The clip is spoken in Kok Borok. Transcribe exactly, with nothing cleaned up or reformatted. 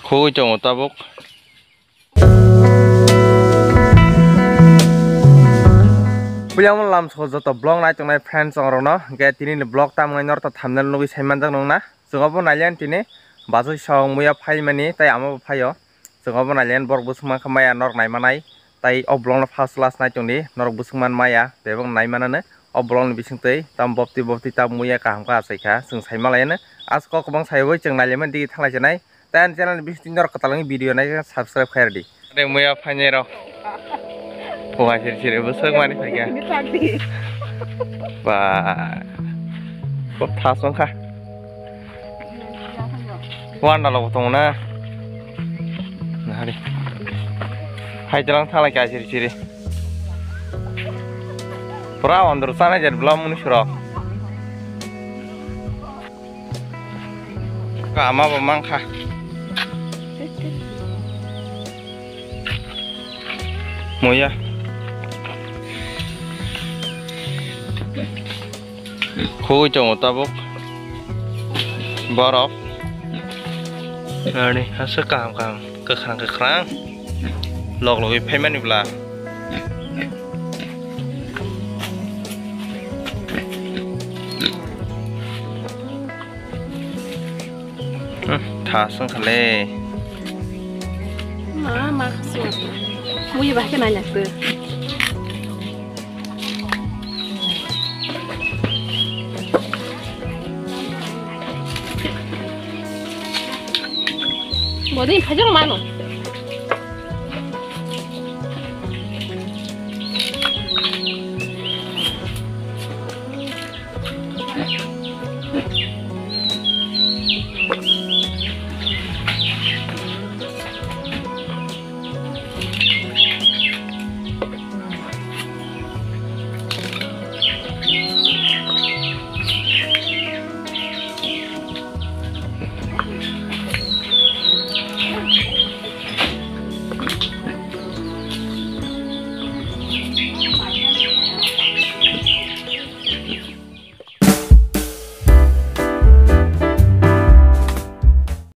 Khogwi tongo tabuk. Puilamo lamsoko joto vlog nai tongnai friends rokno, hwnkhe tini ni vlog tamo wngwi norok thumbnail nugwi sai manjak nung na. Chwng obo nailen tini bachai song muya phaimani tei ama bo phaio. Chwng obo nailen borok bwswk mankha maya norok naimanai. Tai o vlog no first last nai tongdi, norok bwswk man maya, bebak nai manano. O vlog ni bising twi tam bopti bopti tam muya kaham kha achaikha, chwng sai malaiano. As kok kwbang saiwi chwng nailaimani digi thanglai chenai. Tai ani channel ni bising twi norok kwtal wngwi video nai subscribe khairdi. Tei muya phainai rok. Puga siri siri bwswk mani phaikha. Ba. Bo thas wngkha. Wanda lobo tongo na. Nahari. Hai jalang thalai ka siri siri. Pura ondor sana jar blam muni suro. Kama bo mangkha. Muya. Khogwi tongo tabuk. Borok. Ani hasa kaham kaham. Kwkhwrang kwkhwrang. Log logwi phaimani bwla. Hmm, thas wngkha le. Ma, ma, so. Mui bahai khe nai lakto. Bodin phajang mano.